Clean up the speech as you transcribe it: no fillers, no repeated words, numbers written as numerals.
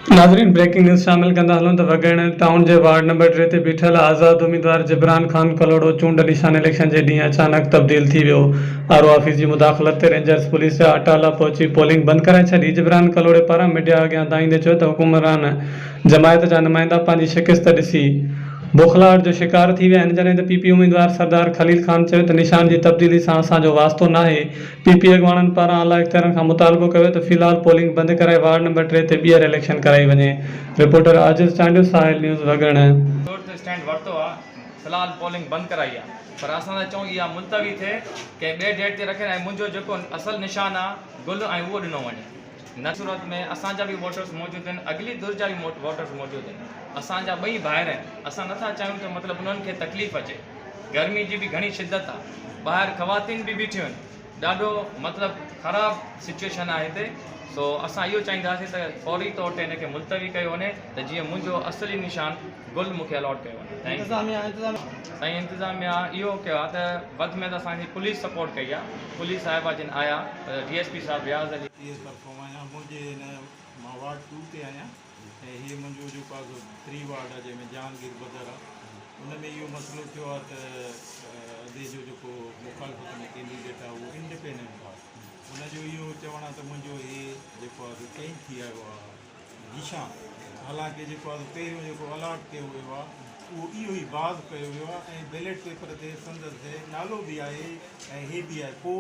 ناظرين breaking news شامل ڪندا هلون ته وڳڻ ٽائون جي وارڊ نمبر 3 تي بيٺل آزاد اميدوار جبران خان ڪلهوڙو چونڊ نشان اليڪشن جي ڏينهن اچانڪ تبديل ٿي ويو. آر او آفيس جي مداخلت تي رينجرز پوليس جا اٽالا پهچي پولنگ بند ڪرائي ڇڏي. جبران ڪلهوڙي پاران ميڊيا اڳيان دانهيندي چيو ته حڪمران جماعت جا نمائندا پنهنجي شڪست ڏسي بوکلاهٽ جو شڪار ٿي ويا آهن جڏهن ته پي پي اميدوار سردار خليل خان چيو ته نشان جي تبديلي سان اسان جو واسطو ناهي. پي پي اڳواڻن پاران اعليٰ اختيارن کان مطالبو ڪيو ويو ته في الحال پولنگ بند ڪرائي وارڊ نمبر 3 تي ٻيهر اليڪشن ڪرائي وڃي. رپورٽر عاجز چانڊيو، ساحل نيوز، وڳڻ. طور تي اسٽينڊ ورتو آ في الحال پولنگ بند ڪرائي آ پر اسان ٿا چئون اها ملتوي ٿئي ڪنهن ٻئي ڊيٽ تي رکين ۽ منهنجو جيڪو اصل نشان آ گل ۽ اهو ڏنو وڃي نه صورت ۾ اسان جا به ووٽرز موجود آهن اڳلي ڌر جا به ووٽرز موجود آهن اسان جا ٻئي ڀائر آهن اسان نٿا چاهيون ته مطلب انهن کي تڪليف اچي گرمي جي به گهڻي شدت آ ٻاهر خواتين به بيٺيون آهن ڏاڍو مطلب خراب سچويشن آهي هتي سو اسان اهو چاهينداسين ته فوري طور تي هن کي ملتوي ڪيو وڃي ته جيئن منهنجو اصلي نشان گل مونکي الاٽ ڪيو وڃي thank you سائين انتظاميا اهو ڪيو آ ته وڌ ۾ وڌ اسان جي پوليس سپورٽ ڪئي آ پوليس صاحبه جن آيا ڊي ايس پي صاحب رياض علي. پي ايس طرفون آهيان منهنجي هن مان وارڊ ٽو تي آهيان ۽ هي منهنجو جيڪو آهي سو ٿري وارڊ آهي جنهن ۾ جهانگير بدر آهي ان ۾ اهو مسئلو ٿيو آهي ته ادي جو جيڪو مخالفت ۾ ڪينڊيڊيٽ آهي اهو انڊيپينڊنٽ آهي ان جو اهو چوڻ آهي ته منهنجو هي جيڪو آهي سو چينج ٿي آيو آهي نشان حالانڪه جيڪو آهي سو پهريون جيڪو الاٽ ڪيو ويو آهي اهو اهو ئي باز ڪيو ويو آهي ۽ بيلٽ پيپر تي سندس نالو به آهي ۽ هي به آهي پوء.